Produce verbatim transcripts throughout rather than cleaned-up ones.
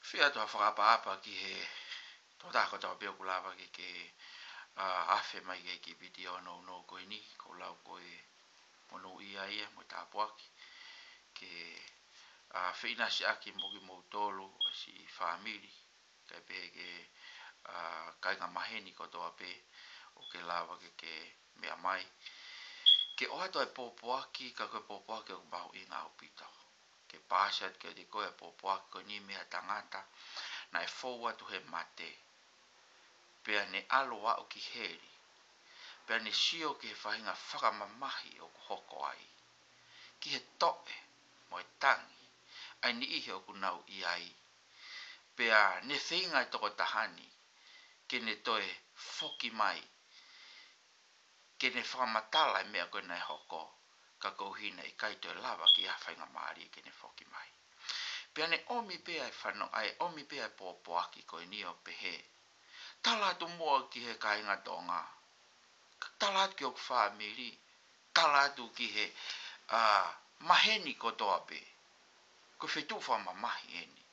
Fie ʻatu ha fakaʻapaʻapa ki he tokotaha kotoa pē ʻoku lava ke ke, ā, afe mai ki he kiʻi vitiō nounou ko eni, ko e lau ko e monūʻia ia mo e tāpuaki, ke, ā, feʻinasiʻaki mo kimoutolu, ʻa e siʻi fāmili, kae pehē ki he, ā, kāinga maheni kotoa pē, ʻoku ke lava ke ke meʻa mai. Ke ʻoatu e pōpoaki, ka ko e pōpoaki ʻoku mahuʻinga ʻaupito. Ke paasi atu kiate koe e pōpoaki ko eni mei ha tangata naʻe fou atu he mate, pea ne ʻalu ʻo aʻu ki heli, pea ne sio ki he faʻahinga fakamamahi ʻoku hoko ai, ki he toʻe mo e tangi ʻa e niʻihi ʻoku nau ʻi ai. Pea ne feinga e tokotaha ni ke ne toe foki mai, ke ne fakamatala e meʻa ko ē naʻe hoko, ka koeʻuhi naʻe ʻikai toe lava ke ʻi ai ha faingamālie ke ne foki mai. Pea ne ʻomi pē ʻa e fano-, ʻa e ʻomi pē ʻa e pōpoaki ko eni ʻo pehē: Tala atu muʻa ki he kāinga Tonga, tala atu ki hoku fāmili, tala atu ki he, ā, maheni kotoa pē, ko e feituʻu fakamamahi eni,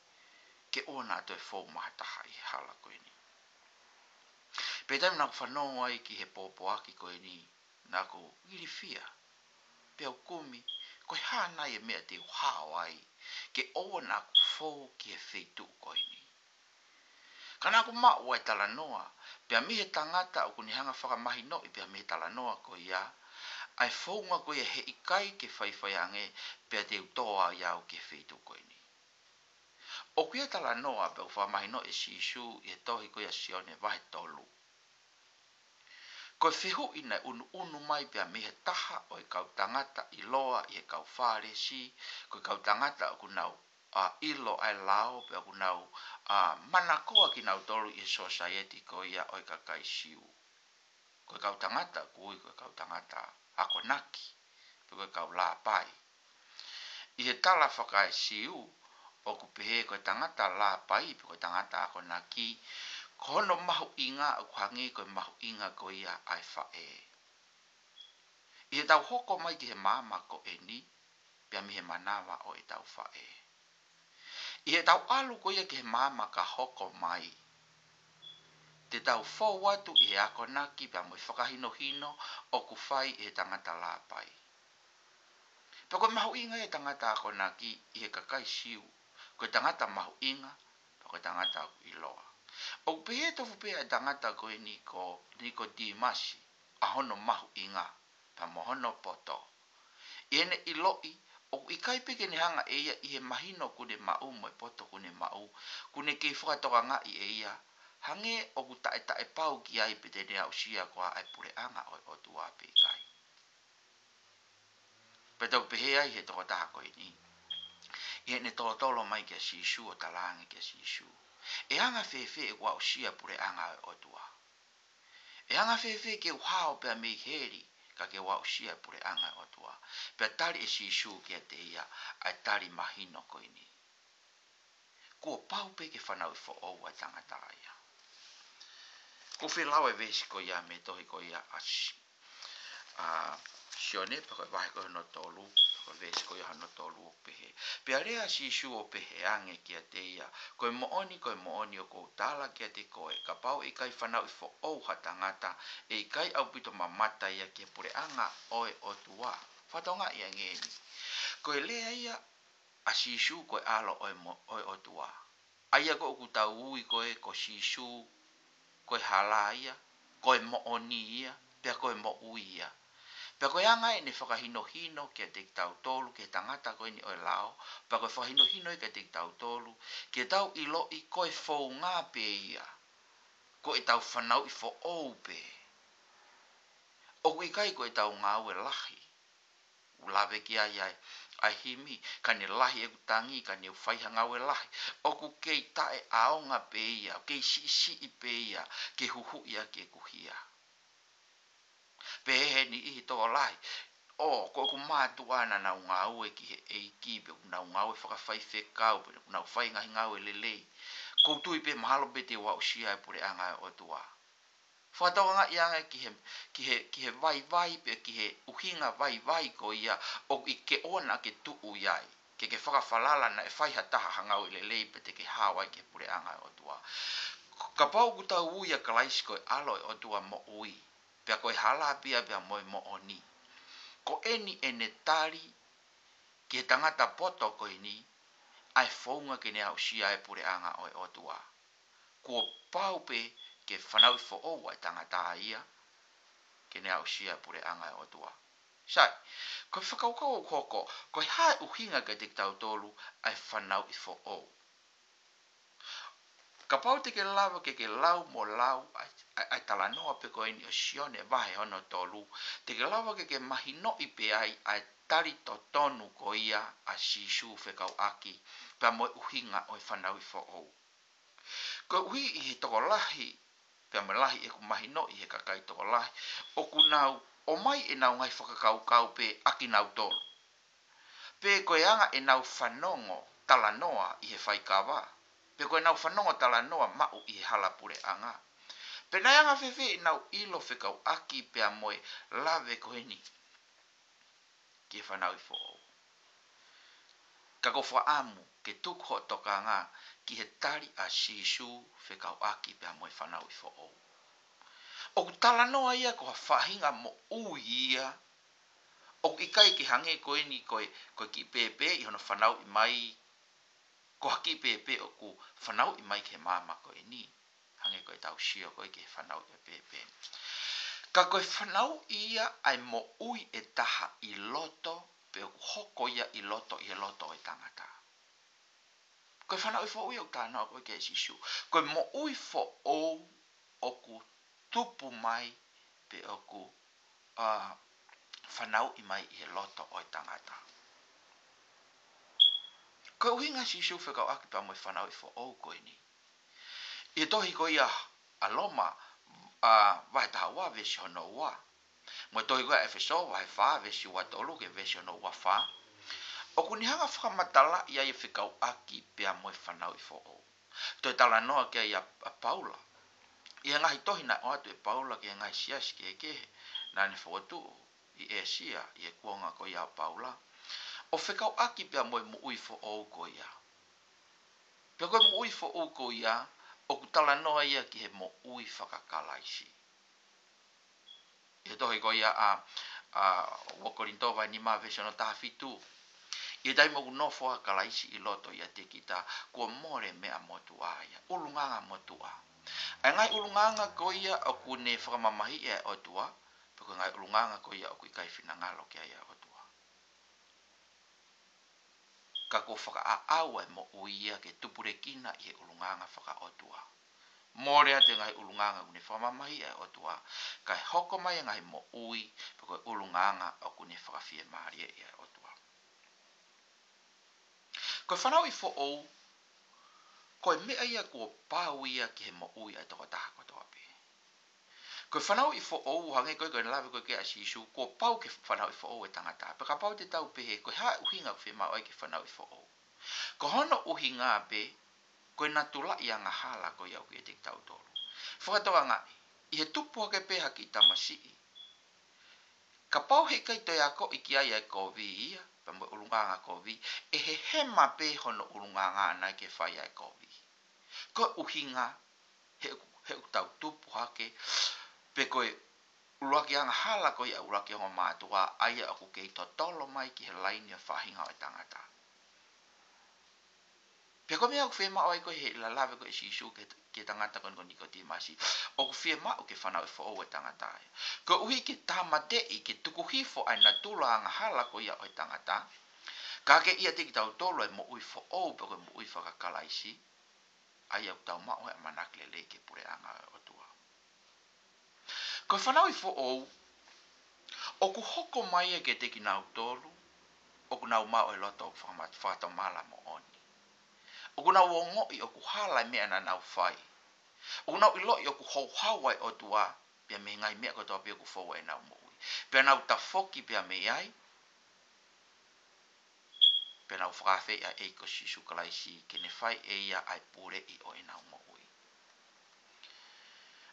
ke ʻoua naʻa toe fou mai ha taha ʻi he hala ko eni. Pea taimi naʻa ku fanongo ai ki he pōpoaki ko eni, naʻa ku ilifia, pea u kumi, ko e hā nai e meʻa te u hao ai, ke ʻoua naʻa ku fou ki he feituʻu ko eni. Ka naʻa ku maʻu ʻa e talanoa, pea mei he tangata ʻoku ne hanga fakamahinoʻi, pea mei he talanoa ko ia, ʻa e founga ko ia he ʻikai ke faifai ange, pea te u tō ai au ki he feituʻu ko eni. ʻOku ʻi ai e talanoa pea ʻoku fakamahinoʻi ʻe Sīsū ʻi he tohi ko ia Sione vahe tolu, ko e fehuʻi naʻe ʻunuʻunu mai pea mei he taha ʻo e kau tangata ʻiloa ʻi he kau Fālesi, ko e kau tangata ʻoku nau, ā, ʻilo ʻa e lao, pea ʻoku nau, ā, manakoa kinautolu ʻi he sōsaieti ko ia ʻo e kakai Siu. Ko e kau tangata ʻoku ui ko e kau tangata akonaki, pe ko e kau lāpai. ʻI he tala faka-Siu, ʻoku pehē ko e tangata lāpai, pe ko e tangata akonaki, ko hono mahuʻinga ʻoku hangē ko e mahuʻinga ko ia ʻa e faʻē. ʻI heʻetau hoko mai ki he maama ko eni, pea mei he manava ʻo ʻetau faʻē. ʻI heʻetau ʻalu ko ia ki he maama ka hoko mai, te tau fou atu ʻi he akonaki pea mo e fakahinohino ʻoku fai ʻe he tangata lāpai. Pea ko e mahuʻinga ia e tangata akonaki ʻi he kakai Siu, ko e tangata mahuʻinga, pea ko e tangata ʻoku ʻiloa. ʻOku pehē tofu pē ʻa e tangata ko eni ko Nikotīmasi, ʻa hono mahuʻinga, pea mo hono poto. ʻI heʻene ʻiloʻi, ʻoku ʻikai pē ke ne hanga ʻe ia ʻi he mahino ʻoku ne maʻu mo e poto ʻoku ne maʻu, ʻoku ne kei fakatokangaʻi ʻe ia, hangē ʻoku taʻetaʻepau ki ai pe te ne aʻusia koā ʻa e puleʻanga ʻo e ʻOtua pe ʻikai. Pea tau pehē ai he tokotaha ko eni, ʻi heʻene tolotolo mai kia Sīsū ʻo talaange kia Sīsū: ʻE anga fēfē ʻeku aʻusia e puleʻanga ʻo e ʻOtua? ʻE anga fēfē ke u hao pea mei heli, ka ke u aʻusia e puleʻanga ʻo e ʻOtua? Pea tali ʻe Sīsū kiate ia ʻa e tali mahino ko eni: Kuo pau pē ke fanauʻi foʻou ʻa e tangata ia. Ko e fē lau e veesi ko ia mei he tohi ko ia ʻa Si-, ʻa Sione, pea ko e vahe ko hono tolu, pea ko e veesi ko ia hono tolu ʻoku pehē: Pea lea ʻa Sīsū ʻo pehē ange kiate ia, Ko e moʻoni, ko e moʻoni ʻoku ou tala kiate koe, kapau ʻe ʻikai fanauʻi foʻou ha tangata, ʻe ʻikai ʻaupito mamata ia ki he puleʻanga ʻo e ʻOtua. Fakatokangaʻi ange eni. Ko e lea ia ʻa Sīsū ko e ʻAlo ʻo e mo-, ʻo e ʻOtua, ʻa ia ko ē ʻoku tau ui ko ē ko Sīsū ko e hala ia, ko e moʻoni ia, pea ko e moʻui ia. Pea ko e anga ʻene fakahinohino kiate kitautolu, ki he tangata ko eni ʻo e lao, pea ko e fakahinohino ia kiate kitautolu, ke tau ʻiloʻi ko e founga pē ia, ko ʻetau fanauʻi foʻou pē. ʻOku ʻikai ko ʻetau ngāue lahi. ʻOku lave ki ai ʻa e, ʻa e himi, ka ne lahi ʻeku tangi, ka ne u fai ha ngāue lahi. ʻOku kei taʻeʻaonga pē ia, ʻoku kei siʻisiʻi pē ia, ke huhuʻi ʻaki ʻeku hia. Pehē ʻe he niʻihi tokolahi, ʻo, ko ʻeku mātuʻa naʻa nau ngāue ki he ʻEiki, pe ʻoku nau ngāue fakafaifekau, pe ʻoku nau fai ngaahi ngāue lelei. ʻOku ou tui pē mahalo pē te u aʻusia e puleʻanga ʻo e ʻOtua. Fakatokangaʻi ange ki he, ki he, ki he vaivai, pe ki he ʻuhinga vaivai ko ia ʻoku ʻikai ke ʻoua naʻa ke tuʻu ai. ke ke fakafalala naʻe fai ha taha ha ngāue lelei pea te ke hao ai ki he puleʻanga ʻo e ʻOtua. Kapau ʻoku tau ui ʻa Kalaisi ko e ʻAlo ʻo e ʻOtua moʻui, pea ko e hala pē ia pea mo e moʻoni, ko eni ʻene tali ki he tangata poto ko eni ʻa e founga ke ne aʻusia e puleʻanga ʻo e ʻOtua. Kuo pau pē ke fanauʻi foʻou ʻa e tangata ia ke ne aʻusia e puleʻanga ʻo e ʻOtua. Sai, ko e fakakaukau ʻoku hoko, ko e hā e ʻuhinga kiate kitautolu ʻa e fanauʻi foʻou? Kapau te ke lava ke ke lau mo lau ʻa e, ʻa e, ʻa e talanoa pē ko eni ʻo Sione vahe hono tolu, te ke lava ke ke mahinoʻi pē ai ʻa e tali totonu ko ia ʻa Sīsū fekauʻaki pea mo e ʻuhinga ʻo e fanauʻi foʻou. Koeʻuhi ʻi he tokolahi, pea mo e lahi ʻeku mahinoʻi he kakai tokolahi, ʻoku nau ʻomai ʻenau ngaahi fakakaukau pē ʻakinautolu. Pe ko e anga ʻenau fanongo talanoa ʻi he faikava, pe ko ʻenau fanongo talanoa maʻu ʻi he hala puleʻanga. Pe naʻe anga fēfē ʻenau ʻilo fekauʻaki pea mo e lave ko eni ki he fanauʻi foʻou. Ka ʻoku ou fakaʻamu ke tuku hoʻo tokanga ki he tali ʻa Sīsū fekauʻaki pea mo e fanauʻi foʻou. ʻOku talanoa ia ko ha faʻahinga moʻui ia, ʻoku ʻikai ke hangē ko eni ko e, ko e kiʻi pēpē ʻi hono fanauʻi mai, ko ha kiʻi pēpē ʻoku fanauʻi mai ki he maama ko eni. Hangē ko ʻetau sio ko ē ki he fanauʻi ʻo e pēpē. Ka ko e fanauʻi ia ʻa e moʻui ʻe taha ʻi loto, pe ʻoku hoko ia ʻi loto, ʻi he loto ʻo e tangata. Ko e fanauʻi foʻou ia ʻoku talanoa ko ē ki ai ʻa Sīsū. Ko e moʻui foʻou ʻoku tupu mai, pe ʻoku, ā, fanauʻi mai ʻi he loto ʻo e tangata. Ko e ʻuhinga ʻa Sīsū fekauʻaki pea mo e fanauʻi foʻou ko eni. ʻI he tohi ko ia ʻa Loma, ā, vahe taha ua veesi hono ua. Mo e tohi ko ia ʻa ʻEfesō vahe fā veesi ua tolu ki he veesi hono ua fā. ʻOku ne hanga fakamatalaʻi ai e fekauʻaki pea mo e fanauʻi foʻou. Toe talanoa ki ai ʻa, ʻa Paula. ʻI he ngaahi tohi naʻe ʻoatu ʻe Paula ki he ngaahi siasi kehekehe naʻa ne fokotuʻu ʻi ʻĒsia, ʻi he kuonga ko ia ʻo Paula. ʻO fekauʻaki pea mo e moʻui foʻou ko ia. Pea ko e moʻui foʻou ko ia, ʻoku talanoa ia ki he moʻui faka-Kalaisi. ʻI he tohi ko ia ʻa, ʻa ua Kolinitō vahe nima veesi hono taha fitu. ʻI he taimi ʻoku nofo ai ʻa Kalaisi ʻi loto ʻiate kita, kuo mole meʻa motuʻa ia, ʻulungaanga motuʻa. ʻA e ngaahi ʻulungaanga ko ia ʻoku ne fakamamahiʻi ʻe he ʻOtua, pe ko e ngaahi ʻulungaanga ko ia ʻoku ʻikai finangalo ki ai ʻa e ʻOtua. Ka kuo fakaʻaʻau ʻa e moʻui ia ke tupulekina ʻi he ʻulungaanga fakaʻotua. Mole atu e ngaahi ʻulungaanga ʻoku ne fakamamahiʻi ʻe he ʻOtua, kae hoko mai e ngaahi moʻui, pe ko e ʻulungaanga ʻoku ne fakafiemālieʻi ʻe he ʻOtua. Ko e fanauʻi foʻou, ko e meʻa ia kuo pau ia ki he moʻui ʻa e tokotaha kotoa pē. Ko e fanauʻi foʻou, hangē ko ē ko e lave ko ē ki ai ʻa Sīsū, kuo pau ke fanauʻi foʻou e tangata. Pea kapau te tau pehē, ko e hā e ʻuhinga ʻoku fiemaʻu ai ke fanauʻi foʻou? Ko hono ʻuhinga pē, ko e natula ʻi angahala ko ia ʻoku ʻiate kitautolu. Fakatokangaʻi, ʻi he tupu hake pē ha kiʻi tamasiʻi, kapau heʻikai toe akoʻi ki ai ʻa e kovi ia, pea mo e ʻulungaanga kovi, ʻe hehema pē hono ʻulungaanga ʻana ke fai ʻa e kovi. Ko e ʻuhinga, he ʻoku, he ʻoku tau tupu hake, pe ko e ʻuluaki angahala ko ia ʻa e ʻuluaki ongo mātuʻa, ʻa ia ʻoku kei totolo mai ki he laine ʻo e faʻahinga ʻo e tangata. Pea ko e meʻa ʻoku fiemaʻu ai ko ē he lave ko ē ʻa Sīsū ki he, ki he tangata ko eni ko Nikotīmasi, ʻoku fiemaʻu ke fanauʻi foʻou e tangata ia. Koeʻuhi ke tāmateʻi, ke tuku hifo ʻa e natula angahala ko ia ʻo e tangata, kae ʻiate kitautolu ʻa e moʻui foʻou pe ko e moʻui faka-Kalaisi, ʻa ia ʻoku tau maʻu ai e ʻamanaki lelei ki he puleʻanga ʻo e ʻOtua. Ko e fanauʻi foʻou, ʻoku hoko mai ia kiate kinautolu ʻoku nau maʻu e loto fakama-, fakatomala moʻoni. ʻOku nau ongoʻi ʻoku hala e meʻa naʻa nau fai. ʻOku nau ʻiloʻi ʻoku houhau ʻa e ʻOtua, pea mei he ngaahi meʻa kotoa pē ʻoku fou ai ʻenau moʻui. Pea nau tafoki pea mei ai, pea nau fakaafeʻi ʻa e ʻEiki ko Sīsū Kalaisi ke ne fai ʻe ia ʻa e puleʻi ʻo ʻenau moʻui.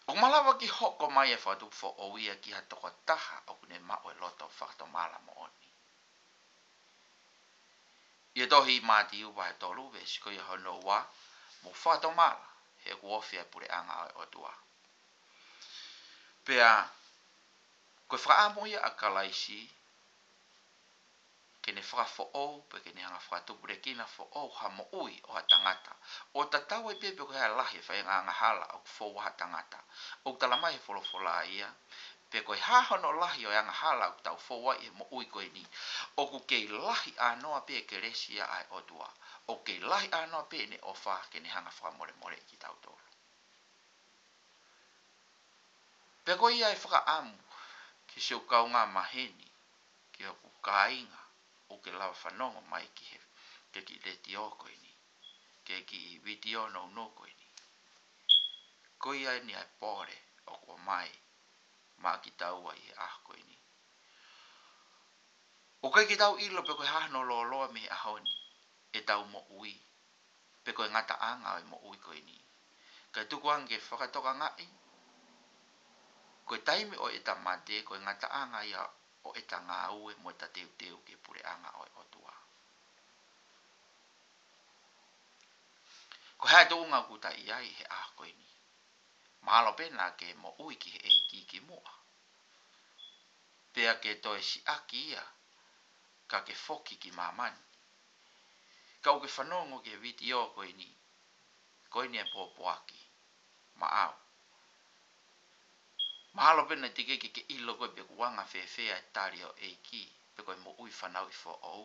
ʻOku malava ke hoko mai e fakatupu foʻou ia ki ha tokotaha ʻoku ne maʻu e loto fakatomala moʻoni. ʻI he tohi Mātiu vahe tolu, veesi ko ia hono ua, mou fakatomala, he ʻoku ofi ʻa e puleʻanga ʻo e ʻOtua. Pea, ko e fakaʻamu ia ʻa Kalaisi, ke ne fakafoʻou, pe ke ne hanga fakatupulekina foʻou ha moʻui ʻo ha tangata. ʻO tatau ai pē pe ko e hā e lahi e faʻahinga angahala ʻoku fou ai ha tangata. ʻOku tala mai he folofola ia, pe ko e hā hono lahi ʻo e angahala ʻoku tau fou ai he moʻui ko eni, ʻoku kei lahi ʻānoa pē e kelesi ʻa e ʻOtua. ʻOku kei lahi ʻānoa pē ʻene ʻofa ke ne hanga fakamolemoleʻi kitautolu. Pea ko ia e fakaʻamu ki siʻoku kaungā maheni, ki hoku kāinga, ʻoku ke lava fanongo mai ki he, ki he kiʻi letiō ko eni, ki he kiʻi vitiō nounou ko eni. Ko ia eni ʻa e pole ʻoku ʻomai maʻa kitaua ʻi he ʻaho ko eni. ʻOku ʻikai ke tau ʻilo pe ko e hā hono lōloa mei he ʻaho ni ʻetau moʻui, pe ko e ngataʻanga ʻo e moʻui ko eni. Kae tuku ange ke fakatokangaʻi, ko e taimi ʻo ʻeta mate, ko e ngataʻanga ia ʻo ʻeta ngāue mo ʻeta teuteu ki he puleʻanga ʻo e ʻOtua. Ko e hā e tuʻunga ʻoku ta ʻi ai he ʻaho ko eni? Mahalo pē naʻa ke moʻui ki he ʻEiki kimuʻa, pea ke toe siʻaki ia, ka ke foki ki māmani. Ka ʻoku ke fanongo ki he vitiō ko eni, ko eni e pōpoaki maʻau. Mahalo pē naʻe teʻeki ke ke ʻilo koe pe ʻoku anga fēfē ʻa e tali ʻa e ʻEiki, pe ko e moʻui fanauʻi foʻou.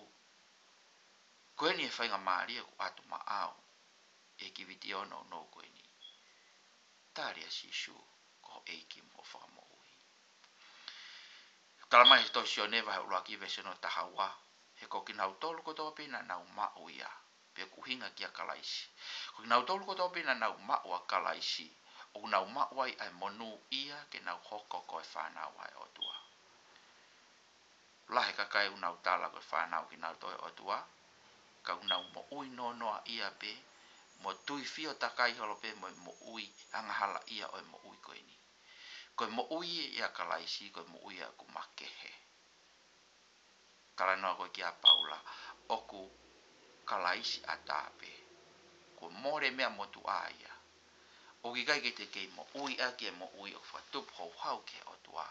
Ko eni e faingamālie ʻoku ʻatu maʻau ʻi he kiʻi vitiō nounou ko eni. Tali ʻa Sīsū ko ho ʻEiki mo ho Fakamoʻui. Tala mai he tohi Sione vahe ʻuluaki veesi hono taha ua, he ko kinautolu kotoa pē naʻa nau maʻu ia, pea ʻoku ʻuhinga kia Kalaisi. Ko kinautolu kotoa pē naʻa nau maʻu ʻa Kalaisi, ʻoku nau maʻu ai ʻa e monūʻia ke nau hoko ko e fānau ʻa e ʻOtua. Lahi e kakai ʻoku nau tala ko e fānau kinautolu ʻa e ʻOtua, ka ʻoku nau moʻui nonoʻa ia pē, mo tuifio takai holo pē mo e moʻui angahala ia ʻo e moʻui ko eni. Ko e moʻui ʻia Kalaisi, ko e moʻui ia ʻoku makehe. Talanoa ko ē kia Paula, ʻoku Kalaisi ʻatā pē. Kuo mole meʻa motuʻa ia. ʻOku ʻikai ke te kei moʻui ʻaki e moʻui ʻoku fakatupu houhau ki he ʻOtua,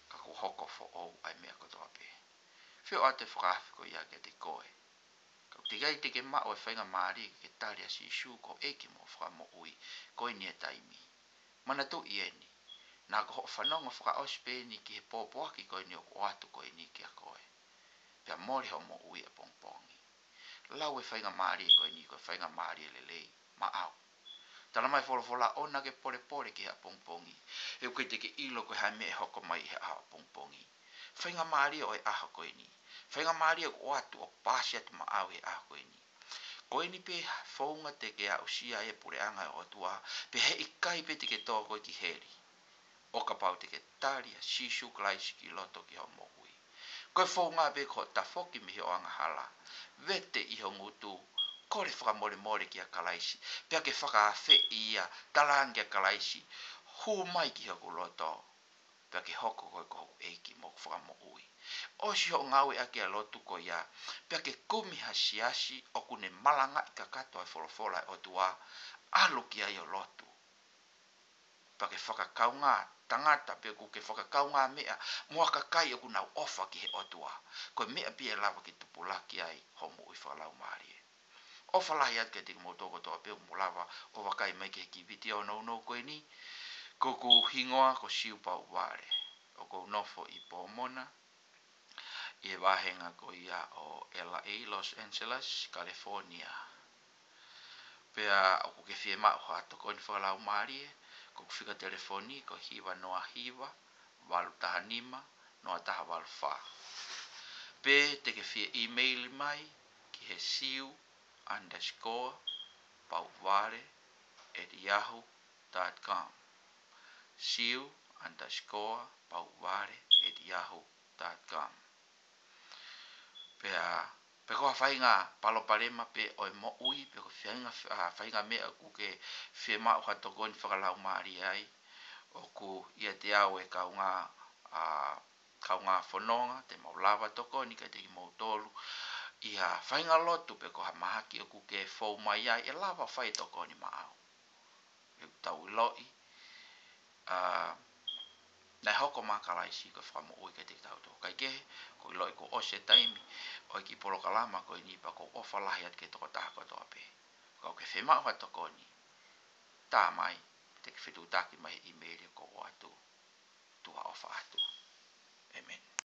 ka kuo hoko foʻou ʻa e meʻa kotoa pē. Fio ʻa e fakaafe ko ia kiate koe. Ka ʻoku teʻeki ai te ke maʻu e faingamālie ke tali ʻa Sīsū ko e ʻEiki mo e Fakamoʻui, ko eni e taimi. Manatuʻi eni, naʻa ko hoʻo fanongo fakaʻosi pē eni ki he pōpoaki ko eni ʻoku ʻoatu ko eni kia koe. Pea mole hoʻo moʻui ʻapongipongi. Lau e faingamālie ko eni ko e faingamālie lelei maʻau. Tala mai folofola ʻoua naʻa ke polepole ki he ʻapongipongi. He ʻoku ʻikai te ke ʻilo ko e hā e meʻa ʻe hoko mai he ʻaho ʻapongipongi. Faingamālie ʻo e ʻaho ko eni. Faingamālie ʻoku ʻoatu ʻo paasi atu maʻau he ʻaho ko eni. Ko eni pē founga te ke aʻusia e puleʻanga ʻo e ʻOtua, pea heʻikai pē te ke tō koe ki heli, ʻo kapau te ke tali ʻa Sīsū Kalaisi ki loto ki hoʻo moʻui. Ko e founga pē ko hoʻo tafoki mei hoʻo angahala, vete ʻi ho ngutu, kole fakamolemole kia Kalaisi, pea ke fakaafeʻi ia, talaange kia Kalaisi, hū mai ki hoku loto, pea ke hoko koe ko hoku ʻEiki mo hoku Fakamoʻui. ʻOsi hoʻo ngāueʻaki ʻa e lotu ko ia, pea ke kumi ha siasi ʻoku ne malangaʻi kakato ʻa e folofola ʻa e ʻOtua, ʻalu ki ai ʻo lotu. Pea ke fakakaungā tangata, pe ʻoku ke fakakaungā meʻa mo ha kakai ʻoku nau ʻofa ki he ʻOtua. Ko e meʻa pē ia ʻe lava ke tupulaki ai hoʻo moʻui fakalaumālie. ʻOfa lahi atu kiate kimoutolu kotoa pē ʻoku mou lava ʻo vakai mai ki he kiʻi vitiō nounou ko eni. Ko hoku hingoa ko Siu Pauvale. ʻOku ou nofo ʻi Pomona, ʻi he vāhenga ko ia ʻo L A, Los Angeles, California. Pea ʻoku ke fiemaʻu ha tokoni fakalaumālie, ko hoku fika telefoni ko hiva noa hiva, valu taha nima, noa taha valu fā. Pe te ke fie email mai ki he siu underscore pauvale at yahoo dot com. Siu underscore pauvale at yahoo dot com. Pea, pe ko ha faʻahinga palopalema pē ʻo e moʻui, pe ko ha faʻahinga, ah, faʻahinga meʻa ʻoku ke fiemaʻu ha tokoni fakalaumālie ai, ʻoku ʻiate au e kaungā, ah, kaungā fononga, te mau lava tokoni kiate kimoutolu, ʻi ha faʻahinga lotu pe ko ha mahaki ʻoku ke fou mai ai, ʻe lava fai tokoni maʻau. ʻOku tau ʻiloʻi, ʻa, naʻe hoko mai ʻa Kalaisi ko e fakamoʻui kiate kitautolu. Kaikehe, ʻoku ou ʻiloʻi kuo ʻosi e taimi ʻo e kiʻi polokalama ko eni pea ʻoku ou ʻofa lahi atu ki he tokotaha kotoa pē. Ka ʻoku ke fiemaʻu ha tokoni, tā mai, te ke fetuʻutaki mai he ʻīmeili ʻoku ʻoatu. Tuʻa ʻofa atu. ʻĒmeni.